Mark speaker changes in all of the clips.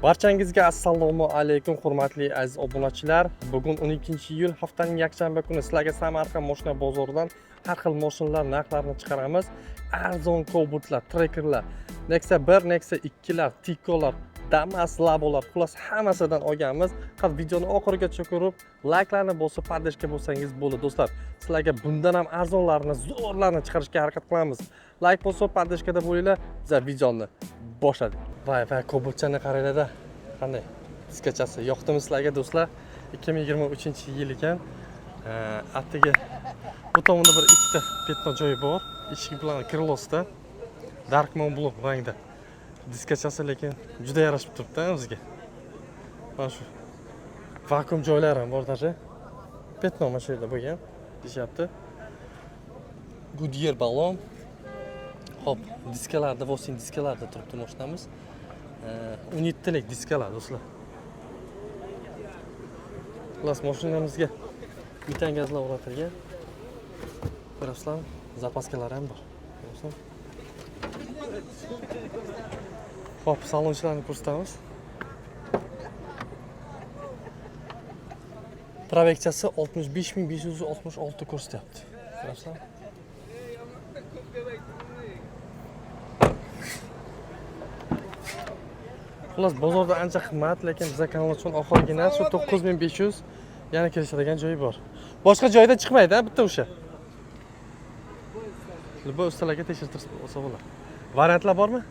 Speaker 1: Barchangizga assalomu alaykum, hurmatli aziz obunachilar. Bugun 12-iyul, haftaning yakshanba kuni sizlarga Samarqand moshina bozoridan har xil mashinalar narxlarini chiqaramiz. Arzon Cobaltlar, Trackerlar, Nexia 1, Nexia 2lar, Ticolar, Damas, Labolar, xullas hammasidan olganmiz. Faqat videoni oxirigacha ko'rib, layklarni bosib, поддержка bo'lsangiz bo'ldi do'stlar. Sizlarga bundan ham arzonlarini, zo'rlarini chiqarishga harakat qilamiz. Layk bosib, поддержка da bo'linglar. Biz videoni boshladik. Voy voy, Cobaltchani qaranglar-da. Qanday? Diskachasi yoqdimi sizlarga do'stlar? 2023-yil ekan. Atigi bu tomonda bir ikkita пятно joyi bor. Eshik bilan крыло sida Dark Moon Blue rangda. Diskachasi lekin juda yarashib turibdi o'ziga. Mana shu vakuum joylari ham bor даже. Пятно mana shu yerda bo'lgan deyishyapti. Goodyear balon. Xo'p, diskalarda, 8 diskalarda turibdi mashinamiz. 17lik diskalar do'stlar. Xullas mashinamizga metan gazlar o'rnatilgan. Ko'rasizlarmi? Запаска lari ham bor. Ko'rasizmi? Xo'p, salonchilarni ko'rsatamiz. Пробег chasi 65 566 ko'rsatyapti. Ko'rasizlarmi? Xullas bozorda ancha qimmat, lekin biza kanal uchun oxirgi narx shu 9500, yana kelishadigan joyi bor. Boshqa joyda chiqmaydi, ha, bitta o'sha. Любой ustalarga tekshirtirib olsa bo'ladi. Variantlar bormi?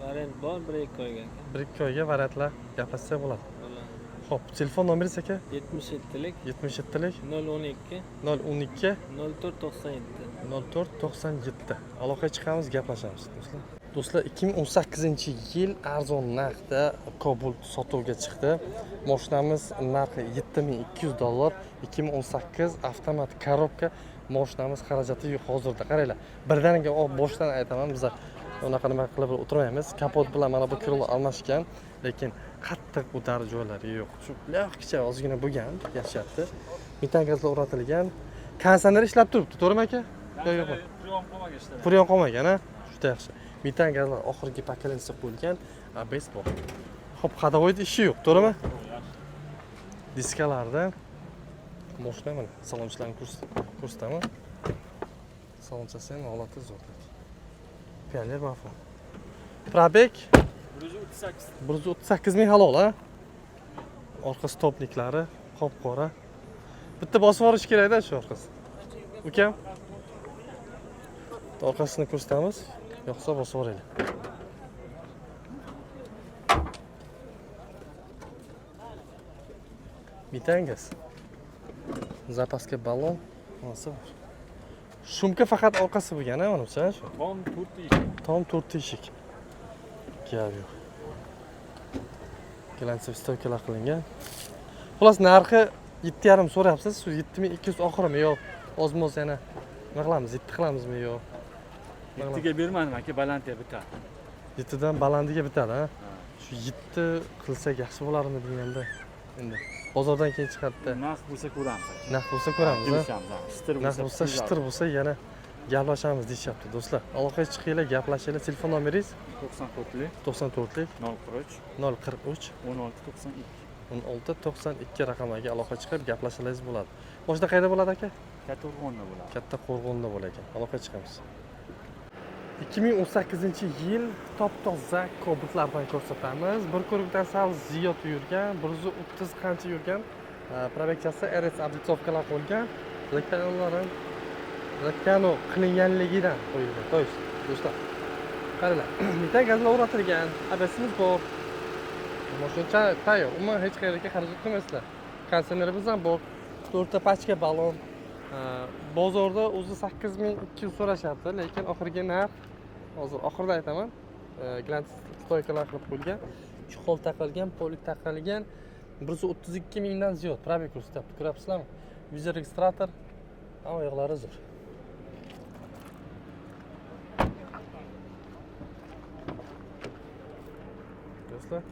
Speaker 2: Variant bor, bir ikki oyga aka.
Speaker 1: Bir ikki oyga variantlar gaplashsa bo'ladi.
Speaker 2: Bo'ladi.
Speaker 1: Xo'p, telefon nomeringiz aka?
Speaker 2: 77lik
Speaker 1: 77lik
Speaker 2: 012
Speaker 1: 012
Speaker 2: 04 97.
Speaker 1: 04 97. Aloqaga chiqamiz, gaplashamiz do'stlar. Do'stlar, 2018-yil arzon narxda Cobalt sotuvga chiqdi. Mashinamiz narxi 7200 dollar, 2018 avtomat коробка mashinamiz, xarajati yo'q hozirda. Qaranglar, birdaniga boshdan aytaman, biz unaqa nima qilib o'tirmaymiz. Kapot bilan mana bu крыло almashgan, lekin qattiq удар joylari yo'q. Shu легкий cha ozgina bo'lgan, yashyapti. Metan gazlar o'rnatilgan. Konditsioner ishlab turibdi, to'g'rimi aka? Yo, yo'qmi?
Speaker 3: Freon qolmagan ishlar.
Speaker 1: Freon qolmagan, a? Juda yaxshi. Metan gazlar oxirgi поколение si qo'yilgan, ABS bor. Xo'p, ходовой da ishi yo'q, to'g'rimi? Diskalarda moshina mana salonchilarni ko'rsataman. Salonchasi ham holati zo'r. Pioneer mafhum. Пробег
Speaker 3: 138.
Speaker 1: 138 ming halol, a? Orqa стопник lari qop-qora. Bitta bosib yuborish kerakda shu orqasi. Ukam. Orqasini ko'rsatamiz. Yoqsa bosib yuboraylik. Metan gaz. Запаска balon. Nimasi bor? Шумка faqat orqasi bo'lgan, a, manimcha, shu.
Speaker 3: Tom to'rtta eshik.
Speaker 1: Tom to'rtta eshik. Gap yo'q. Глянцевый стойка lar qilingan. Xullas narxi 7,5 so'rayapsiz. Shu 7200 oxirimi yo ozmoz yana nima qilamiz? 7 qilamizmi yo?
Speaker 3: Yettiga bermadim aka, balandga bitadi.
Speaker 1: 7dan balandiga bitadi, ha? Shu 7 qilsak yaxshi bo'larmi deganda. Endi bozordan keyin chiqadi-da.
Speaker 3: Narx bo'lsa ko'ramiz aka.
Speaker 1: Narx bo'lsa ko'ramiz, ha?
Speaker 3: Kelishamiz, ha. Shitir
Speaker 1: Narx
Speaker 3: bo'lsa,
Speaker 1: bo'lsa, shitir bo'lsa yana gaplashamiz deyishyapti do'stlar. Aloqaga chiqinglar, gaplashinglar. Telefon nomeringiz?
Speaker 3: 94lik
Speaker 1: 94lik
Speaker 3: 043
Speaker 1: 043
Speaker 3: 16 92.
Speaker 1: 16 92 raqamlarga aloqa chiqib gaplashasangiz bo'ladi. Moshina qayerda bo'ladi aka?
Speaker 3: Kattaqo'rg'onda bo'ladi.
Speaker 1: Katta Qo'rg'onda bo'lar ekan. Aloqa chiqamiz. 2018-yil top toza Cobaltlardan ko'rsatamiz. Bir ko'rikdan sal ziyod yurgan, 130 qancha yurgan. Пробег chasi RS облицовка lar qo'yilgan. Lakkanlar ham lakkano qilinganligidan qo'yilgan. То есть, do'stlar, qaranglar, metan gazlar o'rnatilgan, ABSimiz bor. Mashina tayyor. Umuman hech qayerga xarajat qilmaysizlar. Konditsionerimiz ham bor. To'rtta pachka balon. Bozorda o'zi 8200 so'rashyapti, lekin oxirgi narx hozir oxirida aytaman. Глянц стойка lar qilib qo'yilgan, чехол taqilgan, полик taqilgan. 132 mingdan ziyod пробег ko'rsatyapti. Ko'ryapsizlarmi? Видео регистратор, hamma yoqlari zo'r. Do'stlar,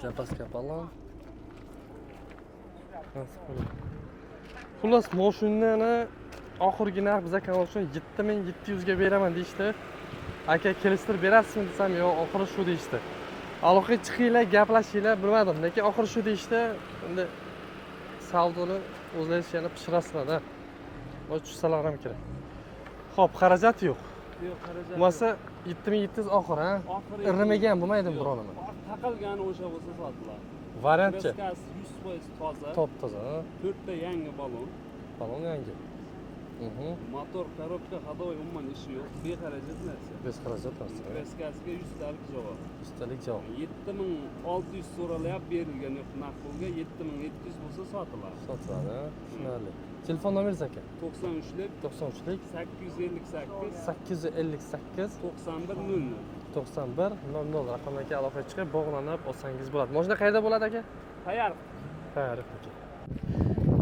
Speaker 1: запаска balon. Nasib bo'ladi. Xullas, mashinani Oxirgi narx biza kanal uchun 7700 ga beraman deyishdi. Aka, kelishtirib berasizmi desam, yo'q, oxiri shu deyishdi. Aloqaga chiqinglar, gaplashinglar, bilmadim, lekin oxiri shu deyishdi. Endi savdoni o'zlaringiz yana pishirasizlar-da. Bosh tushsalar ham kerak. Xo'p, xarajat yo'q.
Speaker 4: Yo'q, xarajat.
Speaker 1: Bo'lmasa 7700 oxiri, ha?
Speaker 4: Oxiri.
Speaker 1: Irrimagan bo'lmaydimi
Speaker 4: Yo'q.
Speaker 1: biron nima?
Speaker 4: Taqilgani o'sha bo'lsa sotiladi.
Speaker 1: Variantchi?
Speaker 4: Kraskasi 100% toza.
Speaker 1: Top toza, ha?
Speaker 4: To'rtta yangi balon.
Speaker 1: Balon yangi.
Speaker 4: Motor, коробка, ходовой, umuman ishi yo'q. Bexarajat narsa.
Speaker 1: Без xarajat narsa.
Speaker 4: Kraskasiga 100 talik javob.
Speaker 1: Ustalik javob.
Speaker 4: 7600 so'ralyapti, berilgan yo'q narx pulga. 7700 bo'lsa sotiladi.
Speaker 1: Sotiladi, ha? Tushunarli. Telefon nomeringiz, aka?
Speaker 4: 93lik
Speaker 1: 93lik
Speaker 4: 858
Speaker 1: 858
Speaker 4: 91 00.
Speaker 1: 91 00 raqamlarga aloqaga chiqib, bog'lanib olsangiz bo'ladi. Mashina qayerda bo'ladi, aka?
Speaker 4: Tayyor.
Speaker 1: Tayyor aka.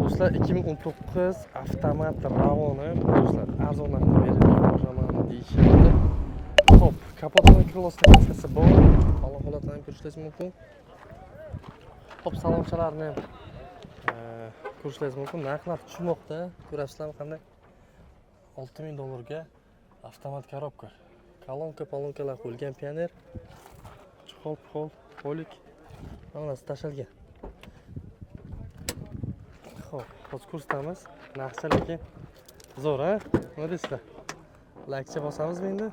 Speaker 1: Do'stlar, 2019 avtomat Ravoni, do'stlar, arzon narxda berib yuboraman deyishyapti. Xo'p, kapotini, крыло sida kraskasi bor. Balon holatini ham ko'rishingiz mumkin. Xo'p, salonchalarni ham ko'rishingiz mumkin. Narxlar tushmoqda. Ko'rasizlarmi qanday? 6000 dollarga avtomat коробка. Kolonka, polonkalar qo'yilgan Pioneer. Чехол, pixol, полик. Hammasi tashalgan. Xo'p, hozir ko'rsatamiz. Narxcha lekin zo'r, a? Nima deysizlar? Laykcha bosamizmi endi?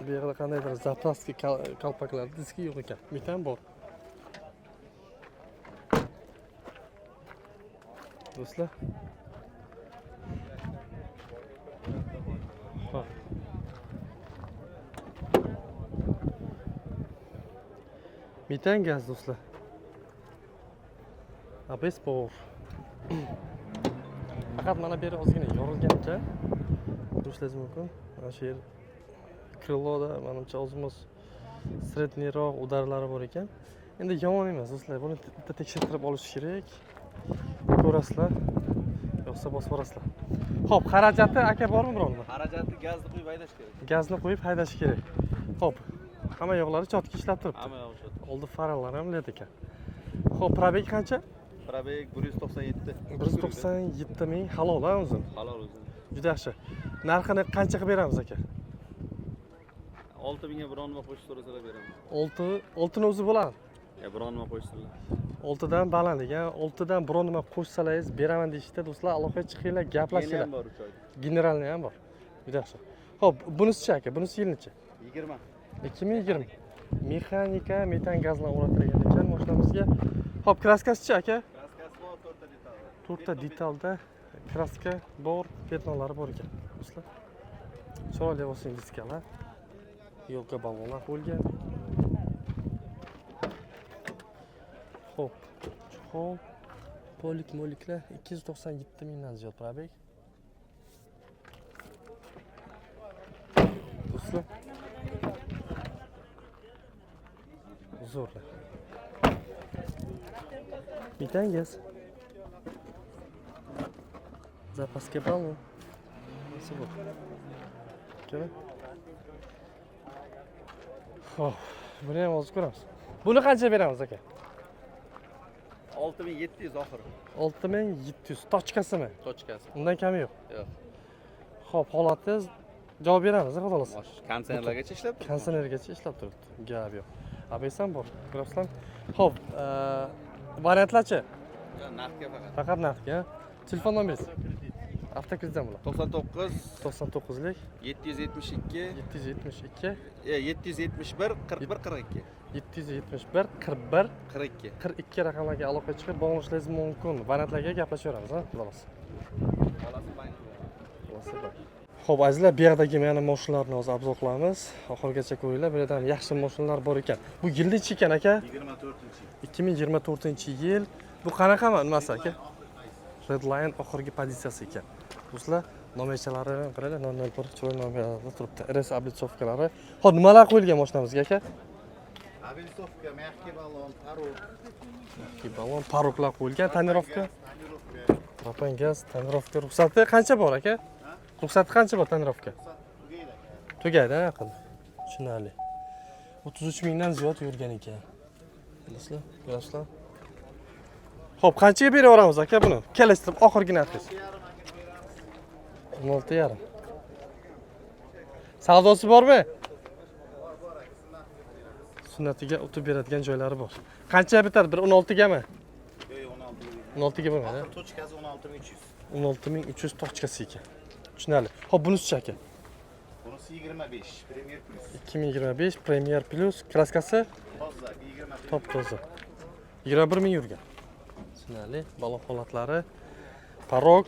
Speaker 1: Bu yerda qandaydir запаска kolpaklar, diski yo'q ekan. Metan bor. Do'stlar. Xo'p. Metan gaz, do'stlar. ABS bor. Faqat mana bu yeri ozgina yorilgan ekan. Ko'rishingiz mumkin. Mana shu yer крыло da manimcha ozmoz средний roq удар lari bor ekan. Endi yomon emas, do'stlar. Buni bitta tekshirtirib olish kerak. Ko'rasizlar. Yo'qsa bosib yuborasizlar. Xo'p, xarajati, aka, bormi biron nima?
Speaker 5: Xarajatni gazni quyib haydash kerak.
Speaker 1: Gazni qo'yib haydash kerak. Xo'p, hamma yoqlari чётко ishlab turibdi.
Speaker 5: Hamma yog'i чётко.
Speaker 1: Oldi faralari ham led ekan. Xo'p, пробег qancha?
Speaker 5: Пробег 197.
Speaker 1: 197 ming, halol, ha, o'zi?
Speaker 5: Halol o'zi.
Speaker 1: Juda yaxshi. Narxini qancha qilib beramiz, aka?
Speaker 5: 6000 ga biron nima qo'shib so'rasalar beramiz.
Speaker 1: 6 oltini o'zi bo'ladi.
Speaker 5: Ya biron nima qo'shsinlar.
Speaker 1: 6 dan baland ekan. 6 dan biron nima qo'shsalaringiz beraman deyishdi. Do'stlar, aloqaga chiqinglar,
Speaker 5: Yeni
Speaker 1: gaplashinglar.
Speaker 5: ham bor 3 oyda.
Speaker 1: Генеральный ham bor. Juda yaxshi. Xo'p, bunisichi, aka? Bunisi yilnichi?
Speaker 5: 20.
Speaker 1: 2020. Mexanika, metan gazlar o'rnatilgan ekan mashinamizga. Xo'p, kraskasichi, aka?
Speaker 5: Kraskasi bor, to'rtta detal.
Speaker 1: To'rtta detalda kraska bor, пятно lari bor ekan. Do'stlar, chiroyli bo'lsin diskalar. Yo'lka ballonlar qo'yilgan. Xo'p, чехол, полик moliklar 297 mingdan ziyod пробег. Do'stlar, zo'rlar. Metan gaz. Запаска balon. Nasıl bu? Ikkala. Xo'p, buni ham hozir ko'ramiz. Buni qancha beramiz, aka?
Speaker 5: 6700 oxiri.
Speaker 1: 6700 точка simi?
Speaker 5: Точка si.
Speaker 1: Undan kami yo'q.
Speaker 5: Yo'q.
Speaker 1: Xo'p, holati javob beramiz, xudo xohlasa.
Speaker 5: Konditsionerlargacha ishlab turibdi.
Speaker 1: Konditsionergacha ishlab turibdi. Gap yo'q. ABS ham bor. Ko'rasizlarmi? Xo'p, variantlarchi?
Speaker 5: Yo'q, naqdga faqat.
Speaker 1: Faqat naqdga. Telefon nomeringiz? Avtokredit ham bo'ladi.
Speaker 5: 99
Speaker 1: 99lik
Speaker 5: 772
Speaker 1: 772
Speaker 5: 771 41 42.
Speaker 1: 771 41
Speaker 5: 42.
Speaker 1: 42 raqamlarga aloqaga chiqib bog'lanishingiz mumkin. Variantlarga gaplashaveramiz, ha, xudo xohlasa.
Speaker 5: Bolasi bank.
Speaker 1: Xulosa bor. Xo'p, azizlar, bu yoqdagi mana mashinalarni hozir обзор qilamiz. Oxirigacha ko'ringlar, bu yerda ham yaxshi mashinalar bor ekan. Bu yil nechi ekan, aka?
Speaker 6: 24.
Speaker 1: 2024-yil. Bu qanaqa nimasi, aka? Redline oxirgi pozitsiyasi ekan. Do'stlar, nomerchalari qaranglar, 001 chiroyli nomerlarda turibdi. RS облицовка lari. Xo'p, nimalar qo'yilgan mashinamizga, aka?
Speaker 6: Облицовка, мягкий баллон, порог.
Speaker 1: Balon, порог lar qo'yilgan, тонировка.
Speaker 6: Тонировка.
Speaker 1: Propan gaz, тонировка ruxsati qancha bor, aka? Ruxsati qancha bor тонировка?
Speaker 6: Ruxsat tugaydi, aka.
Speaker 1: Tugaydi, ha, yaqin. Tushunarli. 33 mingdan ziyod yurgan ekan. Bilasizlar, ko'rasizlar. Xo'p, qanchaga beraveramiz aka buni? Kelishtirib oxirgi narxingiz. 16,5. Savdosi bormi? Sunnatiga o'tib beradigan joylari bor. Qancha bitadi? Bir 16 gami?
Speaker 6: Yo'q, 16 ga.
Speaker 1: 16 ga bo'lmaydi.
Speaker 6: Oxir точка si 16 300.
Speaker 1: 16 300 точка si ekan. Tushunarli. Xo'p, bunisi aka?
Speaker 6: Bunisi 25, Premier Plus.
Speaker 1: 2025 Premier Plus краска si
Speaker 6: Toza, 21.
Speaker 1: Top toza. 21 ming yurgan. Tushunarli. Balon holatlari, порог,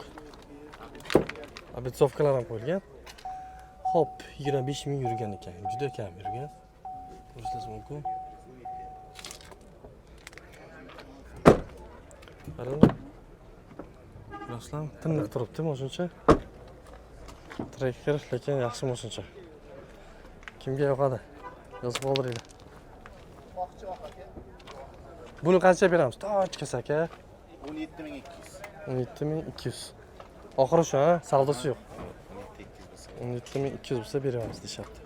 Speaker 1: облицовка lar ham qo'yilgan. Xo'p, 25 ming yurgan ekan. Juda kam yurgan. Ko'rishingiz mumkin. Qarang. Rostdan tiniq turibdi moshincha. Tracker, lekin yaxshi moshincha. Kimga yoqadi? Yozib qoldiringlar. Buni qancha beramiz? Точка si aka.
Speaker 6: 17 200.
Speaker 1: 17 200. Oxiri shu, ha? Savdosi yo'q.
Speaker 6: 17 200 bo'lsa.
Speaker 1: 17 200 bo'lsa beramiz deyishyapti.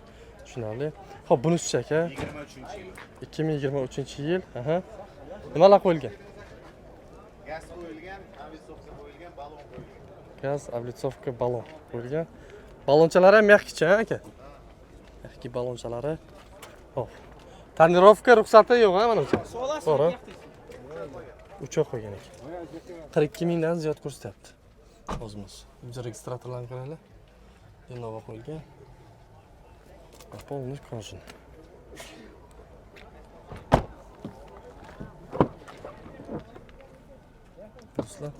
Speaker 1: Tushunarli. Xo'p, bunisi aka?
Speaker 6: 23-yil.
Speaker 1: 2023-yil. Aha. Nimalar qo'yilgan?
Speaker 6: Gaz qo'yilgan, облицовка qo'yilgan, balon qo'yilgan.
Speaker 1: Gaz, облицовка, balon qo'yilgan. Balonchalar ham мягкий cha, aka? Мягкий balonchalari. Xo'p. Тонировка ruxsati yo'q, ha, manimcha? Bor, ha? Uchoq qo'ygan ekan. 42 mingdan ziyod ko'rsatyapti. O'zimiz. Biz registratorlarni qaranglar. Innova qo'yilgan. Полный кожаный. Do'stlar,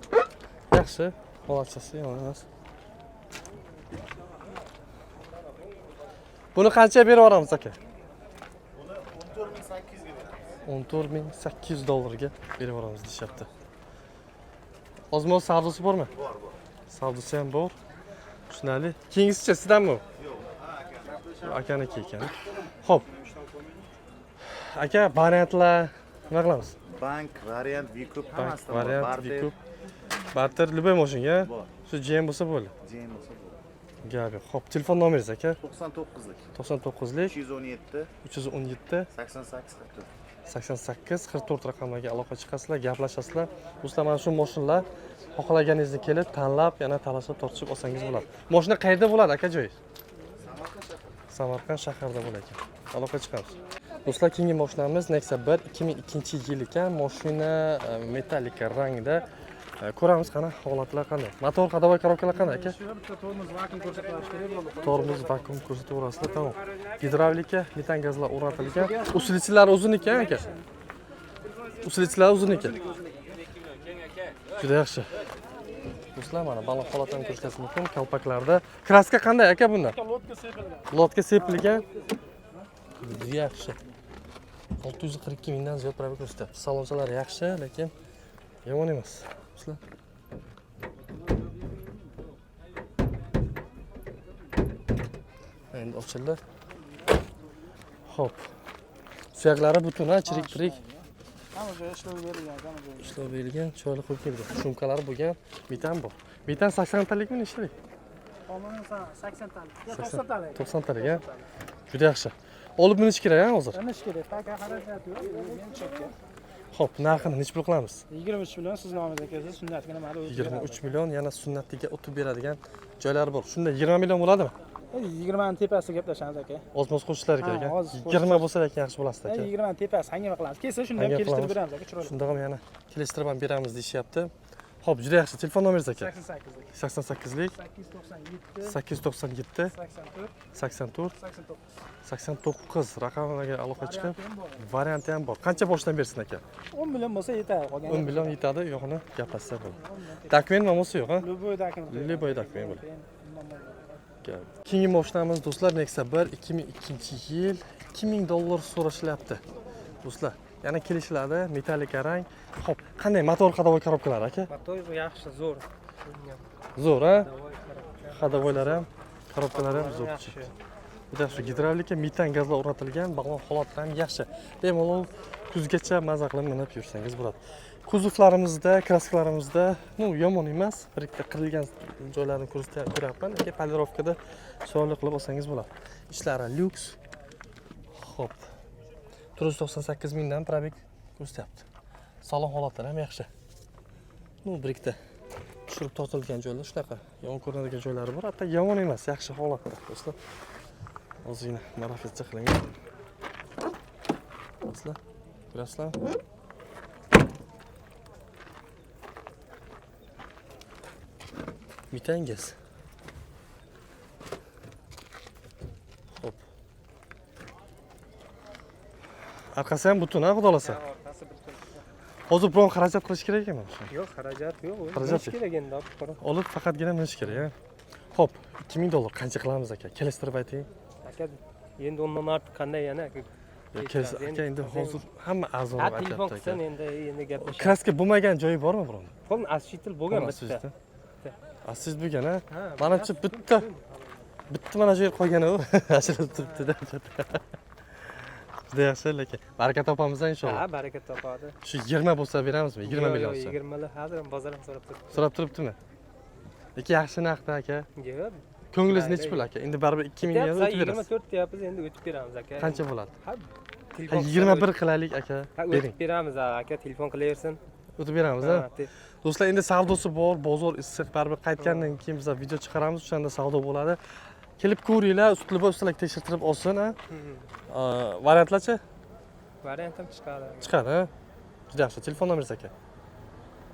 Speaker 1: yaxshi, holatchasi yomon emas. Buni qancha berib yuboramiz aka?
Speaker 6: Buni 14 800 ga beramiz.
Speaker 1: 14 800 dollarga berib yuboramiz deyishyapti. Ozmoz savdosi bormi?
Speaker 6: Bor, bor.
Speaker 1: Savdosi ham bor. Tushunarli. Keyingisichi sizdanmi?
Speaker 6: Yo'q, ha aka.
Speaker 1: Bu akaniki ekan. Xo'p. Aka, variantlar nima qilamiz?
Speaker 6: Bank, variant, выкуп
Speaker 1: Bank,
Speaker 6: hammasidan bor.
Speaker 1: Variant,
Speaker 6: Barter
Speaker 1: выкуп. Barter любой mashinaga.
Speaker 6: Bor.
Speaker 1: Shu GM bo'lsa bo'ldi.
Speaker 6: GM bo'lsa bo'ldi.
Speaker 1: Gap yo'q. Xo'p, telefon nomeringiz aka?
Speaker 6: 99lik.
Speaker 1: 99lik
Speaker 6: 317
Speaker 1: 317
Speaker 6: 88 44.
Speaker 1: 88 44 raqamlarga aloqa chiqasizlar, gaplashasizlar. Do'stlar, mana shu mashinalar xohlaganingizni kelib, tanlab, yana talashib tortishib olsangiz bo'ladi. Mashina qayerda bo'ladi aka joyi? Samarqand shahrida bo'lar ekan. Aloqa chiqamiz. Do'stlar, keyingi mashinamiz Nexia 1 2002 yil ekan. Mashina metallika rangda. Ko'ramiz qani holatlar qanday. Motor, ходовой коробка lar qanday aka?
Speaker 7: Bitta tormoz, vakuum ko'rsatish kerak bo'ldi.
Speaker 1: Tormoz, vakuum ko'rsataverasizlar, tamom. Gidravlika, metan gazlar o'rnatilgan. Усилитель lar o'ziniki aka? Усилитель lar o'ziniki. Juda yaxshi. Do'stlar, mana balon holatini ko'rishingiz mumkin. Kalpaklarda. Краска qanday aka bunda?
Speaker 7: Лодка sepilgan.
Speaker 1: Лодка sepilgan. Juda yaxshi. 642 mingdan ziyod пробег ko'rsatyapti. Salonchalar yaxshi, lekin yomon emas. Do'stlar. Endi ochildi. Xo'p. Suyaklari butun, ha, chirik-pirik.
Speaker 7: Hamma joyi ishlov berilgan, hamma joyi.
Speaker 1: Ishlov berilgan, chiroyli qo'yib kelgan. Шумка lari bo'lgan, metan bor. Metan 80 talikmi, nechtalik?
Speaker 7: Omon 80 talik. 90 talik.
Speaker 1: 90 talik, ha? Juda yaxshi. Olib minish kerak, ha, hozir.
Speaker 7: Minish kerak. Пока xarajat yo'q. Men chekka.
Speaker 1: Xo'p, narxini necha pul qilamiz?
Speaker 7: 23 million siz nomingizga kelsa, sunnatga nimani o'zi
Speaker 1: 23 million yana sunnatiga o'tib beradigan joylari bor. Shunda 20 million bo'ladimi?
Speaker 7: 20 ni tepasida gaplashamiz aka.
Speaker 1: Ozmoz qo'shishlari kerak,
Speaker 7: Ha,
Speaker 1: ha?
Speaker 7: oz
Speaker 1: 20 bo'lsa lekin yaxshi bo'lasiz aka.
Speaker 7: 20 ni tepasi hangama qilamiz. Kelsa shunda ham
Speaker 1: Hangama
Speaker 7: kelishtirib
Speaker 1: qilamiz.
Speaker 7: beramiz aka, chiroyli.
Speaker 1: Shunda ham yana kelishtirib ham beramiz deyishyapti. Xo'p, juda yaxshi. Telefon nomeringiz aka?
Speaker 7: 88lik.
Speaker 1: 88lik
Speaker 7: 897
Speaker 1: 897
Speaker 7: 84
Speaker 1: 84
Speaker 7: 89.
Speaker 1: 89 raqamlarga aloqa chiqib,
Speaker 7: Varianti ham bor.
Speaker 1: Varianti ham bor. Qancha boshdan bersin aka?
Speaker 7: 10 million bo'lsa yetadi qolgan.
Speaker 1: 10 million yetadi, yo'qini gaplashsa bo'ladi. Dokument muammosi yo'q, ha?
Speaker 7: Любой dokument.
Speaker 1: Любой dokument bo'ladi. Keyingi mashinamiz do'stlar Nexia 1 2002 yil 2000 dollar so'rashilyapti. Do'stlar, yana kelishiladi, metallika rang. Xo'p, qanday motor, ходовой коробка lar aka?
Speaker 2: Motor yaxshi, zo'r.
Speaker 1: Zo'r, ha? Ходовой lari ham, коробка lari ham zo'r.
Speaker 2: Yaxshi.
Speaker 1: Juda yaxshi. Gidravlika, metan gazlar o'rnatilgan, balon holatlari ham yaxshi. Bemalol kuzgacha maza qilib minib yursangiz bo'ladi. Kuzovlarimizda, краска larimizda, ну, yomon emas. Bir ikkita qirilgan joylarini ko'ryapman. Lekin полировка da chiroyli qilib olsangiz bo'ladi. Ishlari lyuks. Xo'p. 498 mingdan пробег ko'rsatyapti. Salon holatlari ham yaxshi. Ну, bir ikkita tushirib tortilgan joylar shunaqa yomon ko'rinadigan joylari bor. Hatto yomon emas, yaxshi holatda do'stlar. Ozgina marafetcha qilingan. Do'stlar, ko'rasizlarmi? Mitangiz. Xo'p. Orqasi ham butun, ha, xudo xolasa.
Speaker 7: Orqasi butun.
Speaker 1: Hozir biron xarajat qilish kerak ekan mana shuni.
Speaker 7: Yo'q, xarajat yo'q.
Speaker 1: Xarajat
Speaker 7: Xarajat
Speaker 1: yo'q.
Speaker 7: kerak endi olib ko'ring.
Speaker 1: Olib faqatgina minish kerak, ha. Xo'p, 2000 dollar qancha qilamiz aka? Kelishtirib ayting.
Speaker 7: Aka, endi undan ortiq qanday yana?
Speaker 1: Yo, aka endi hozir hamma
Speaker 7: Ha,
Speaker 1: arzonroq
Speaker 7: telefon
Speaker 1: aytyapti
Speaker 7: qilsin
Speaker 1: aka.
Speaker 7: endi gaplashamiz.
Speaker 1: Kraska bo'lmagan joyi bormi bironta?
Speaker 7: Pul aschitil bo'lgan bitta.
Speaker 1: Assiz bo'lgan, ha?
Speaker 7: Ha,
Speaker 1: Manimcha bitta mana shu yer qolgan u. Ajralib turibdi-da. Juda yaxshi lekin. Baraka topamiz inshaalloh.
Speaker 7: Ha, baraka topadi.
Speaker 1: Shu 20 bo'lsa beramizmi? 20
Speaker 7: Yo'q,
Speaker 1: million
Speaker 7: yo'q,
Speaker 1: bo'lsa.
Speaker 7: 20 lar hozir ham bozor ham so'rab turibdi.
Speaker 1: So'rab turibdimi? Lekin yaxshi narxda aka.
Speaker 7: Yo'q.
Speaker 1: Ko'nglingiz
Speaker 7: Mayli.
Speaker 1: nechi pul aka? Endi baribir 2000 ga
Speaker 7: Deyapsiz,
Speaker 1: o'tib berasiz.
Speaker 7: 24 deyapmiz, endi o'tib beramiz aka.
Speaker 1: Qancha bo'ladi?
Speaker 7: Ha,
Speaker 1: Ha,
Speaker 7: telefon qilsa
Speaker 1: 21 qilaylik aka.
Speaker 7: Ha,
Speaker 1: Bering.
Speaker 7: o'tib beramiz ha, aka, telefon qilaversin.
Speaker 1: O'tib beramiz, ha?
Speaker 7: Ha,
Speaker 1: Do'stlar, endi savdosi bor, bozor issiq, baribir qaytgandan keyin biz video chiqaramiz, o'shanda savdo bo'ladi. Kelib ko'ringlar, ustliba ustlak tekshirtirib olsin, ha? Variantlarchi
Speaker 7: Variant ham chiqadi. aka.
Speaker 1: chiqadi, ha? Juda yaxshi. Telefon nomeringiz aka?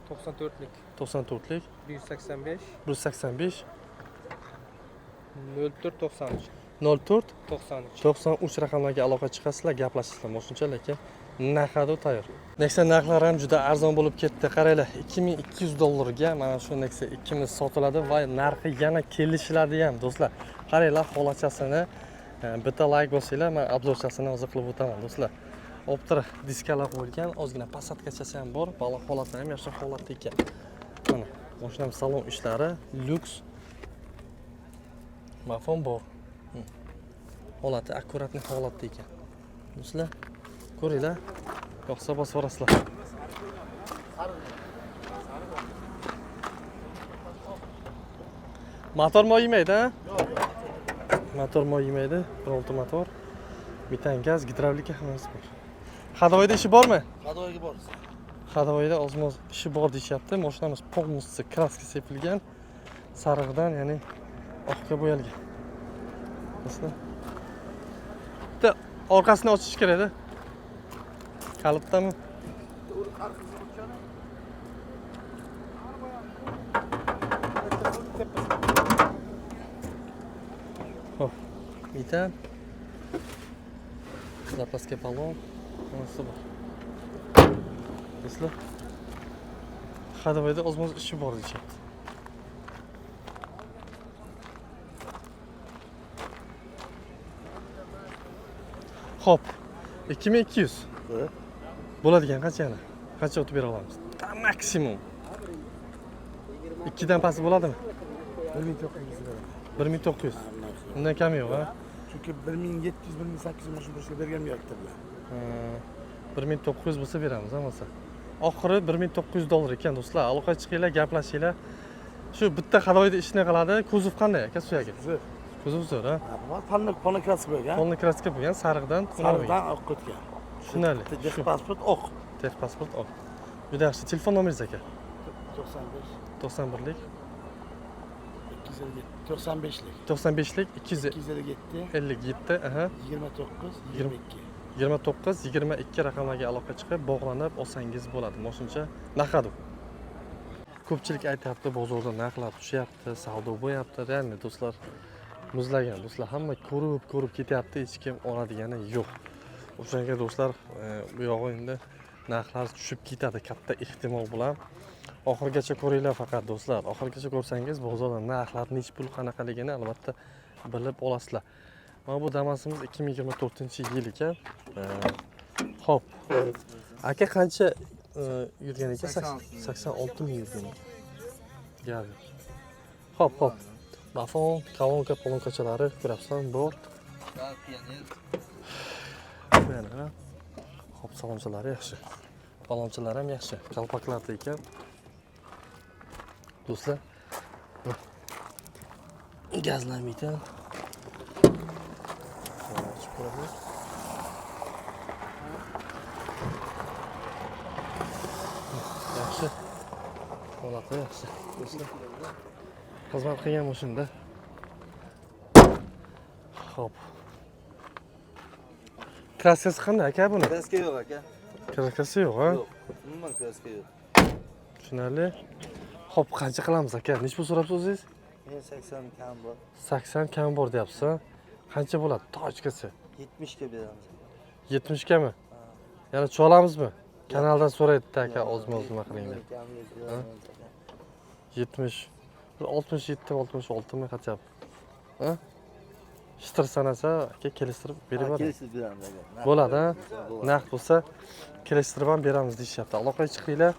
Speaker 7: 94lik
Speaker 1: 94lik
Speaker 7: 185
Speaker 1: 185
Speaker 7: 04 93
Speaker 1: 04
Speaker 7: 93.
Speaker 1: 93 raqamlarga aloqa chiqasizlar, gaplashasizlar moshincha, lekin narxi tayyor. Nexia narxlari ham juda arzon bo'lib ketdi. Qaranglar, 2200 dollarga mana shu Nexia 2 sotiladi va narxi yana kelishiladi ham do'stlar. Qaranglar holatchasini, bitta like bosinglar, men obzorchasini hozir qilib o'taman do'stlar. Optra diskalar qo'yilgan, ozgina posadkachasi ham bor, balo holati ham yaxshi holatda ekan. Mana mashinam salon ishlari lyuks. Mafon bor. Holati akkuratniy holatda ekan. Do'stlar, ko'ringlar, yoqsa bosib yuborasizlar. Motor moy yemaydi, ha? Motor moy yemaydi, 1.6 motor. Metan gaz, gidravlika hammasi bor. Hadovoyda ishi bormi?
Speaker 6: Hadovoyga bor.
Speaker 1: Hadovoyda ozmoz ishi bor deyishyapti. Mashinamiz полностью kraska sepilgan. Sarig'dan, ya'ni oqga bo'yalgan. Do'stlar. Bitta orqasini ochish kerak-da. Kalitdami? Xo'p, metan. Zapaska balon. Hammasi bor. Do'stlar, Hadovoyda ozmoz ishi bor deyishyapti. Xo'p, 2200. Bo'ladigan qancha yana? Qancha o'tib bera olamiz? Ta maksimum. Ikkidan pasti bo'ladimi?
Speaker 8: 1900 lira.
Speaker 1: 1900. Undan kami yo'q, ha?
Speaker 8: Chunki 1700 1800 mana shu burchga bergan yo'qdirlar.
Speaker 1: Ha, 1900 bo'lsa beramiz, bo'lmasa. Oxiri 1900 dollar ekan do'stlar. Aloqa chiqinglar, gaplashinglar. Shu bitta hadoyda ishni qiladi. Kuzov qanday aka suyagi?
Speaker 8: Zo'r.
Speaker 1: Kuzov zo'r, ha?
Speaker 8: Polni polni kraska bo'lgan.
Speaker 1: Polni kraska bo'lgan, sariqdan xunuk bo'lgan.
Speaker 8: Sariqdan oqqa o'tgan.
Speaker 1: Tushunarli.
Speaker 8: Tex pasport oq.
Speaker 1: Tex pasport oq. Juda yaxshi. Telefon nomeringiz aka?
Speaker 8: 95
Speaker 1: 91lik
Speaker 8: 257 95lik
Speaker 1: 95lik
Speaker 8: 257
Speaker 1: 257, aha.
Speaker 8: 29 22.
Speaker 1: 29 22 raqamlarga aloqa chiqib bog'lanib olsangiz bo'ladi. Moshincha naqadu. Ko'pchilik aytyapti, bozorda narxlar tushyapti, savdo bo'lyapti. Реально do'stlar muzlagan. Do'stlar hamma ko'rib ko'rib ketyapti, hech kim oladigani yo'q. O'shanga do'stlar, bu yog'i endi narxlar tushib ketadi katta ehtimol bilan. Oxirigacha ko'ringlar faqat do'stlar. Oxirigacha ko'rsangiz bozorda narxlar nechi pul qanaqaligini albatta bilib olasizlar. Mana bu Damas'imiz 2024-yil ekan. Xo'p. Aka qancha yurgan ekan? 86 ming yurgan ekan. Gap yo'q. Xo'p, xo'p. Mafon, kolonka, polonkachalari ko'rapsan, bor. Yana, ha? Xo'p, salomchalari yaxshi. Balonchalari ham yaxshi. Kalpaklarda ekan. Do'stlar, gazlamaydi. Ochib ko'ramiz. Yaxshi. Holati yaxshi. Do'stlar. Xizmat qilgan mashinada. Xo'p. Краска si qanday aka buni?
Speaker 5: Краска yo'q aka.
Speaker 1: Краска si yo'q, ha?
Speaker 5: Yo'q. Umuman краска yo'q.
Speaker 1: Tushunarli. Xo'p, qancha qilamiz aka? Necha pul so'rabsiz o'zingiz?
Speaker 5: Men 80 kam bor.
Speaker 1: 80 kam bor deyapsiz, ha? Qancha bo'ladi точка si?
Speaker 5: 70 ga beramiz.
Speaker 1: 70 gami? Yana cholamizmi? Kanaldan so'raydi aka, ozma ozma qiling deb. 70, bir 67, 66 mi хотя бы? Ha? Shtir sanasa aka, kelishtirib berib yuboradi.
Speaker 5: Kelishib beramiz aka.
Speaker 1: Bo'ladi, ha? Naqd bo'lsa kelishtirib ham beramiz deyishyapti. Aloqaga chiqinglar.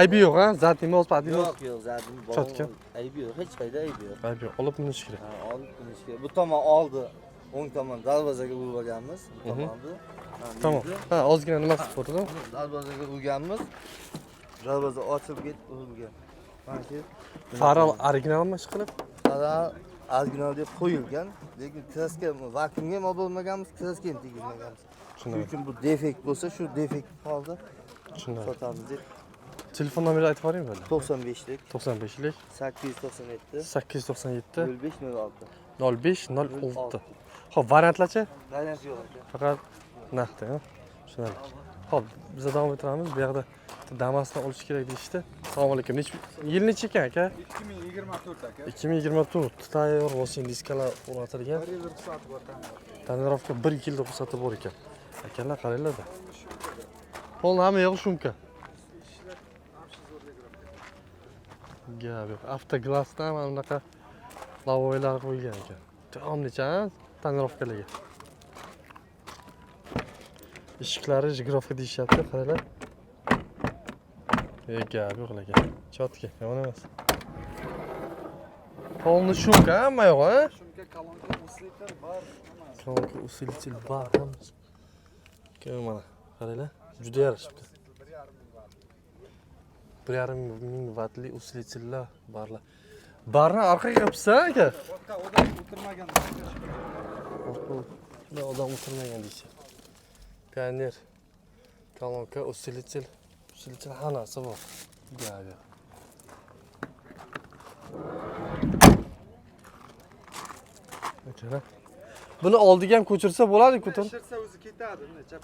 Speaker 1: Aybi yo'q, ha? Задний mi, задний mi?
Speaker 5: Yo'q, yo'q, задний bor.
Speaker 1: Чётко.
Speaker 5: Aybi yo'q, hech qayda aybi yo'q.
Speaker 1: Aybi yo'q. Olib minish kerak.
Speaker 5: Ha, olib minish kerak. Bu tomon oldi, o'ng tomon darvozaga urib olganmiz. Bu tomonni. Ha, bu
Speaker 1: Tamom.
Speaker 5: yerda
Speaker 1: Ha, ozgina nimasi bor-da?
Speaker 5: Darvozaga urganmiz. Darvoza ochilib ketib urilgan. Mana shu
Speaker 1: Fara originalmi ishqilib?
Speaker 5: Fara original deb qo'yilgan, lekin краска vakuumga ham olib bo'lmaganmiz, краска ham tegizmaganmiz. Shuning
Speaker 1: Tushunarli.
Speaker 5: uchun bu defekt bo'lsa, shu defekt holda
Speaker 1: Tushunarli.
Speaker 5: sotamiz deb.
Speaker 1: Telefon nomerini aytib yuboring bo'ldi.
Speaker 5: 95lik
Speaker 1: 95lik
Speaker 5: 897
Speaker 1: 897
Speaker 5: 05 06.
Speaker 1: 05 06. Xo'p, variantlarchi?
Speaker 5: Variant yo'q aka.
Speaker 1: Faqat naqd, ha? Tushunarli. Xo'p, biz davom ettiramiz. Bu yoqda bitta Damasni olish kerak deyishdi. Assalomu alaykum. Necha yil necha ekan aka?
Speaker 3: 2024 aka.
Speaker 1: 2024. Tayyor mashina, diskalar o'rnatilgan.
Speaker 3: Bir yil ruxsati bor ta'mirga.
Speaker 1: Тонировка 1 yil ruxsati bor ekan. Akalar, qaranglar-da. Полный hamma yog'i шумка. Gap yo'q. Avtoglassdan mana bunaqa лобовой lar qo'yilgan ekan. Temnicha тонировка ligi. Eshiklari регулировка deyishyapti, qaranglar. E, gap yo'q lekin. Чётко, yomon emas. Полный шумка hamma yo'q, ha?
Speaker 3: Шумка, колонка, усилитель bor. Hammasi.
Speaker 1: Колонка, усилитель bor hammasi. Keyin mana qaranglar, juda yarashibdi. 1,5 ming vatli усилитель lar barlar. Barni orqaga qilibsiz aka?
Speaker 3: Orqa odam o'tirmagan.
Speaker 1: Orqada odam o'tirmagan deyishyapti. Pioneer kolonka, усилитель, усилитель hammasi bor. Gap yo'q. Akalar. Buni oldiga ham ko'chirsa bo'ladi, ko'tar.
Speaker 3: Shirsa o'zi ketadi, bunday chap.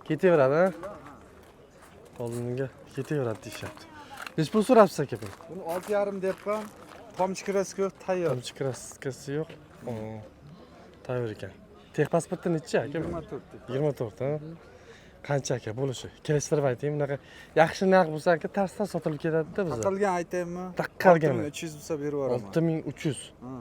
Speaker 1: Ketaveradi, ha? Oldinga ketaveradi deyishyapti. Necha pul so'rabsiz aka buni?
Speaker 3: Buni 6,5 deyapman. Tomchi краска yo'q, tayyor.
Speaker 1: Tomchi краска si yo'q. Oo, tayyor ekan. Техпаспорт da necha aka?
Speaker 3: 24.
Speaker 1: 24, ha? Qancha aka bo'lishi? Kelishtirib ayting, bunaqa yaxshi narx bo'lsa aka, tarsdan sotilib ketadi-da bizda.
Speaker 3: Taqalgan aytaymi?
Speaker 1: Taqalgan.
Speaker 3: 6300 bo'lsa berib yuboraman.
Speaker 1: 6300.
Speaker 3: Ha.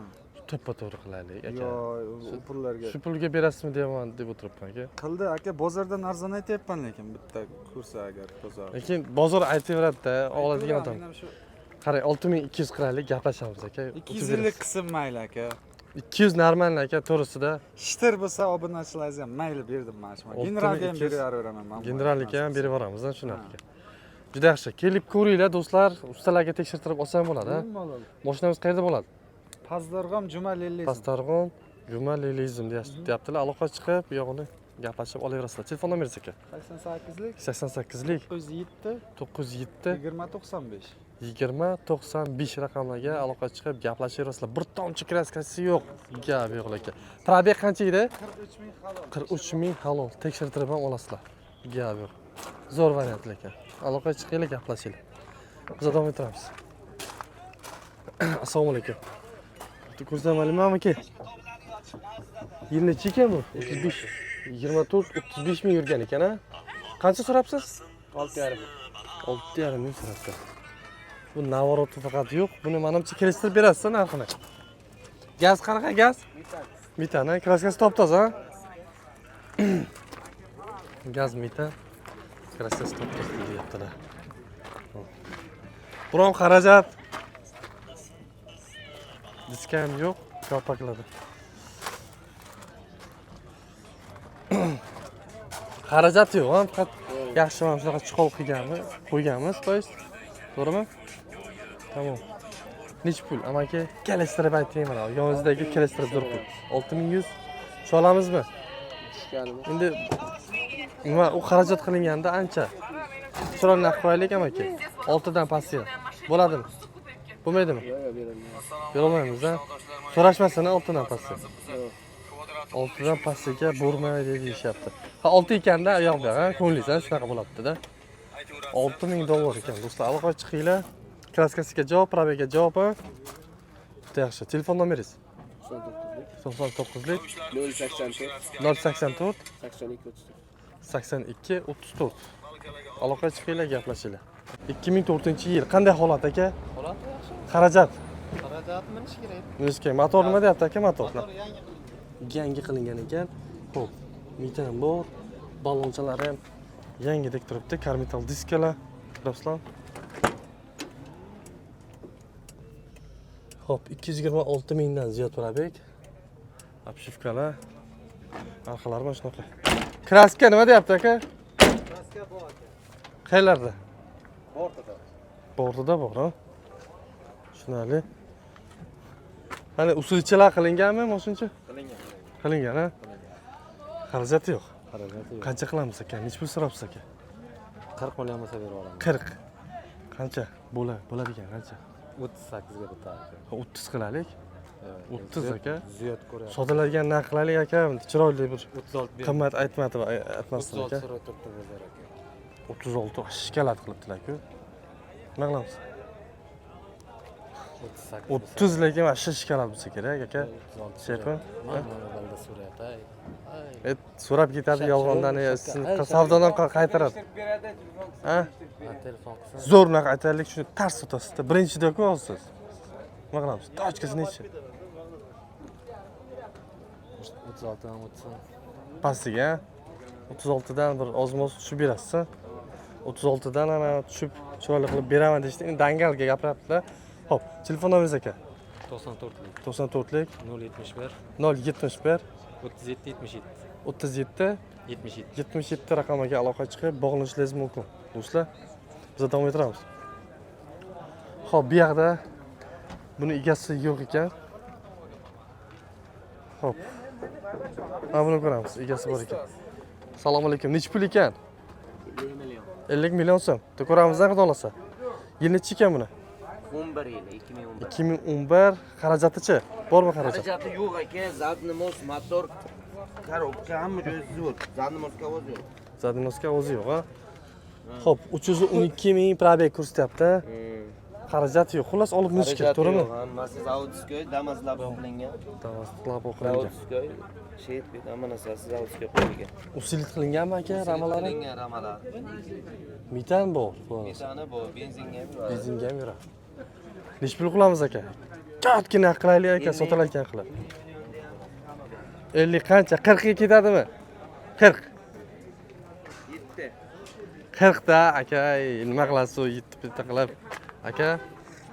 Speaker 1: To'ppa to'g'ri qilaylik aka.
Speaker 3: Yo'q, u pullarga.
Speaker 1: Shu pulga berasizmi deyapman deb o'tiribman aka.
Speaker 3: Qildi aka, bozordan arzon aytyapman lekin bitta ko'rsa agar bozor.
Speaker 1: Lekin bozor aytaveradi-da, oladigan odam.
Speaker 3: Men ham shu
Speaker 1: Qarang, 6200 qilaylik, gaplashamiz aka.
Speaker 3: 250 qilsin mayli aka.
Speaker 1: 200 нормально aka, to'g'risida.
Speaker 3: Shitir bo'lsa obunachilaringizga ham mayli berdim mana shu. Generalga ham
Speaker 1: 6200.
Speaker 3: berib yuboraman man.
Speaker 1: Generallikka ham berib yuboramiz, shu narxga. Juda yaxshi. Kelib ko'ringlar do'stlar, ustalarga tekshirtirib olsa ham bo'ladi, ha?
Speaker 3: Bemalol.
Speaker 1: Mashinamiz qayerda bo'ladi?
Speaker 3: Pastdarg'om Juma Lelizm.
Speaker 1: Pastdarg'om Juma Lelizm deyaptilar. Aloqa chiqib, bu yog'ini gaplashib olaverasizlar. Telefon nomeringiz aka?
Speaker 3: 88lik
Speaker 1: 88lik
Speaker 3: 907
Speaker 1: 907
Speaker 3: 20 95.
Speaker 1: 20 95 raqamlarga aloqa chiqib gaplashaverasizlar. Bir tomchi краска si yo'q. Gap yo'q lekin. Пробег qancha edi?
Speaker 3: 43 ming halol.
Speaker 1: 43 ming halol. Tekshirtirib ham olasizlar. Gap yo'q. Zo'r variant lekin. Aloqa chiqinglar, gaplashinglar. Biz davom ettiramiz. Assalomu alaykum. Ko'rsamalimi aka? Yil necha ekan bu? 35. 24, 35 ming yurgan ekan, a? Qancha so'rabsiz?
Speaker 7: 6,5.
Speaker 1: 6,5 ming so'rabdi. Bu наворот i faqat yo'q. Buni manimcha kelishtirib berasiz narxini. Gaz qanaqa gaz?
Speaker 7: Metan.
Speaker 1: Metan, ha? Краска si top-toza, ha? Gaz metan. Краска si top-toza deyaptilar. Biron xarajat diska ham yo'q, kopaklarda. Xarajat yo'q, ha? Faqat yaxshi mana shunaqa чехол qilganmi, qo'yganmiz, то есть. To'g'rimi? Tamom. Necha pul? Amaki, kelishtirib ayting mana. Yoningizdagi kelishtirib turib. 6100 solamizmi?
Speaker 7: Tushganimi?
Speaker 1: Endi nima u xarajat qilinganda ancha. Chiroyli narx qo'yaylik amaki. Oltidan pastga. Bo'ladimi? Bo'lmaydimi? Berolmaymiz a? So'rashmasin oltidan pastga. Oltidan pastiga bo'lmaydi deyishyapti. Ha, olti ekanda u yoq bu yoq, ha, ko'nglingiz ha, shunaqa bo'lyapti-da. $6000 ekan do'stlar. Aloqaga chiqinglar. Краска siga javob, пробег ga javob. Ha. Juda yaxshi. Telefon nomeringiz? 99lik
Speaker 7: 084
Speaker 1: 084
Speaker 7: 82 34.
Speaker 1: 82 34. Aloqaga chiqinglar, gaplashinglar. 2004-yil qanday holat aka?
Speaker 2: Holat yaxshi.
Speaker 1: Xarajat.
Speaker 2: Xarajat minish kerak.
Speaker 1: Minish kerak. Motor nima deyapti aka motor?
Speaker 2: Motor yangi qilingan.
Speaker 1: Yangi qilingan ekan. Xo'p, metan bor, balonchalari ham yangidek turibdi, karmetal diskalar, ko'rasizlar. Xo'p, 226 mingdan ziyod пробег. Обшивка lar, narxlari mana shunaqa. Краска nima deyapti aka?
Speaker 2: Краска bor aka.
Speaker 1: Qayerlarda?
Speaker 2: Bortida.
Speaker 1: Bortida bor, ha? Tushunarli. Hani usulchalar qilinganmi moshincha?
Speaker 2: Qilingan.
Speaker 1: Qilingan, ha? Xarajati yo'q.
Speaker 2: Xarajati yo'q.
Speaker 1: Qancha qilamiz aka? Necha pul so'rabsiz aka?
Speaker 2: 40 million bo'lsa berib yuboramiz.
Speaker 1: 40. Qancha? Bo'ladigan qancha?
Speaker 2: 38 ga bitadi aka.
Speaker 1: 30 qilaylik. 30 aka.
Speaker 2: Ziyod ko'ryapti.
Speaker 1: Sotiladigan narx qilaylik aka, chiroyli bir
Speaker 2: 36 ber.
Speaker 1: qimmat aytmadi, aytmasdan
Speaker 2: 36
Speaker 1: aka.
Speaker 2: so'rab turibdi bozor aka.
Speaker 1: 36 shikalat qilibdilar-ku. Nima qilamiz?
Speaker 2: 38.
Speaker 1: 30 lekin mana shu shikalat bo'lsa kerak aka.
Speaker 2: 36.
Speaker 1: Shepim.
Speaker 2: Mana balda so'rayapti. Ay.
Speaker 1: Et so'rab ketadi yolg'ondan, sizni savdodan qaytaradi. Ha?
Speaker 2: Ha, telefon qilsin.
Speaker 1: Zo'r narx aytaylik, shuni tars sotasizda. Birinchida-ku hozir. Nima qilamiz? Точка si nechi?
Speaker 2: 36 dan o'tsin.
Speaker 1: Pastiga, ha? 36 dan bir ozmoz tushib berasiz, ha? 36 dan ana tushib chiroyli qilib beraman deyishdi. Endi dangalga gapiryaptilar. Xo'p, telefon nomeringiz aka?
Speaker 2: 94lik
Speaker 1: 94lik
Speaker 2: 071
Speaker 1: 071
Speaker 2: 37 77
Speaker 1: 37
Speaker 2: 77.
Speaker 1: 77 raqamiga aloqa chiqib bog'lanishingiz mumkin. Do'stlar, biz davom ettiramiz. Xo'p, bu yoqda buni egasi yo'q ekan. Xo'p. Mana buni ko'ramiz, egasi bor ekan. Assalomu alaykum. Necha pul ekan?
Speaker 7: 50 million.
Speaker 1: 50 million so'm. Bitta ko'ramiz, xudo xohlasa. Yil nechi ekan buni?
Speaker 7: 11 yili, 2011.
Speaker 1: 2011. Xarajatichi? Bormi xarajat?
Speaker 7: Xarajati yo'q aka, задний мост, motor, коробка hamma joyi zo'r. Задний мост ga ovoz yo'q.
Speaker 1: Задний мост ga o'zi yo'q, ha? Xo'p, 312 ming пробег ko'rsatyapti. Xarajat yo'q. Xullas olib minish kerak,
Speaker 7: Xarajati
Speaker 1: to'g'rimi?
Speaker 7: yo'q, hammasi заводской, Damaslar qilingan.
Speaker 1: Damaslar qilingan.
Speaker 7: Заводской, shet bet hamma narsasi заводской qo'yilgan.
Speaker 1: Усилить qilinganmi aka ramalari?
Speaker 7: Qilingan ramalar.
Speaker 1: Metan bor. Xudo xohlasa.
Speaker 7: Metani bor, benzinga ham bor.
Speaker 1: Benzinga ham yuradi. Nechi pul qilamiz aka? Kattagina qilaylik aka, sotiladigan qilib. 50 qancha? 40 ga ketadimi? 40.
Speaker 7: 7.
Speaker 1: 40 da aka, ey, nima qilasiz u 7 bitta qilib? Aka,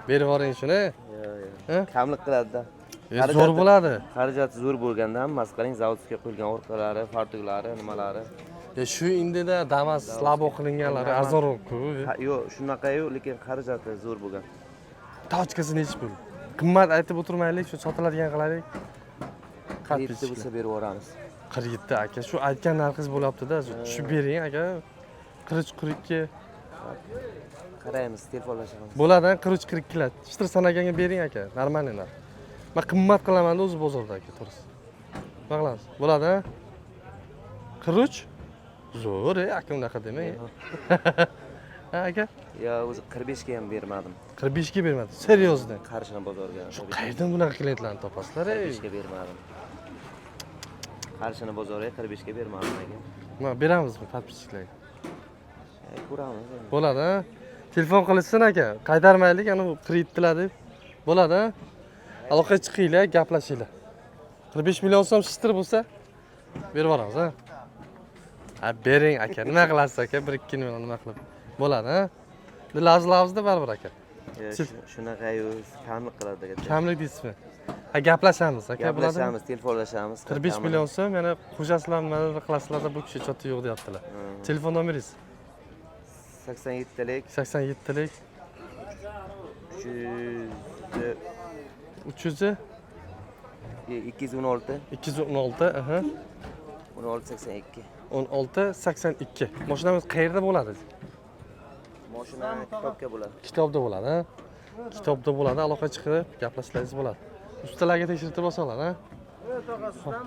Speaker 1: berib yuboring shuni.
Speaker 7: Yo'q,
Speaker 1: Ha?
Speaker 7: yo'q. Kamlik qiladi-da.
Speaker 1: Zo'r bo'ladi.
Speaker 7: Xarajati zo'r bo'lganda hammasi qarang, заводской qo'yilgan orqalari, fartuklari, nimalari.
Speaker 1: Shu indida Damas лабо qilinganlari arzonroq-ku.
Speaker 7: Ha, yo'q, shunaqa yo'q, lekin xarajati zo'r bo'lgan.
Speaker 1: Точка si nechi pul? Qimmat aytib o'tirmaylik, shu sotiladigan qilaylik.
Speaker 7: 47 bo'lsa berib yuboramiz.
Speaker 1: 47 aka, shu aytgan narxingiz bo'lyapti-da, shu tushib bering aka. 43 42
Speaker 7: Qaraymiz, telefonlashamiz.
Speaker 1: bo'ladi, 43 42 lar. Shtir sanaganga bering aka, нормальный narx. Men qimmat qilaman-da o'zi bozorda aka, to'g'risi. Nima qilamiz? Bo'ladi, ha? 43? Zo'r, ey, aka unaqa demang. Ha, aka?
Speaker 7: Yo, o'zi 45 ga ham bermadim.
Speaker 1: 45 ga bermadi. Серьезно.
Speaker 7: Qarshini bozorga.
Speaker 1: Shu qayerdan bunaqa klientlarni topasizlar, ey?
Speaker 7: 45 ga bermadim. Qarshini bozorga 45 ga bermadim aka.
Speaker 1: Nima beramizmi подписчик larga?
Speaker 7: Ko'ramiz endi.
Speaker 1: Bo'ladi, ha? Telefon qilishsin aka. Qaytarmaylik, ana bu 47lar deb. Bo'ladi, ha? Aloqaga chiqinglar, gaplashinglar. 45 million so'm shishtir bo'lsa berib yuboramiz, ha? Ha, bering aka. Nima qilasiz aka? 1-2 million nima qilib? Bo'ladi, ha? Lavz lavzda baribir aka.
Speaker 7: Yo, shunaqa yo'q, kamlik qiladi aka.
Speaker 1: Kamlik deysizmi? Ha, gaplashamiz aka, bo'ladimi?
Speaker 7: Gaplashamiz, telefonlashamiz.
Speaker 1: 45 million so'm, yana qo'shasizlar, nimadir qilasizlar, bu kishi чё-то yo'q deyaptilar. Telefon nomeringiz?
Speaker 7: 87lik
Speaker 1: 87lik
Speaker 7: 300
Speaker 1: 300
Speaker 7: 216
Speaker 1: 216, aha.
Speaker 7: 16 82.
Speaker 1: 16 82. Mashinamiz qayerda bo'ladi?
Speaker 7: Mashina kitobga bo'ladi.
Speaker 1: Kitobda bo'ladi, ha? Kitobda bo'ladi, aloqa chiqib gaplashsangiz bo'ladi. Ustalarga tekshirtirib olsalar, ha?
Speaker 5: Tog'asidan.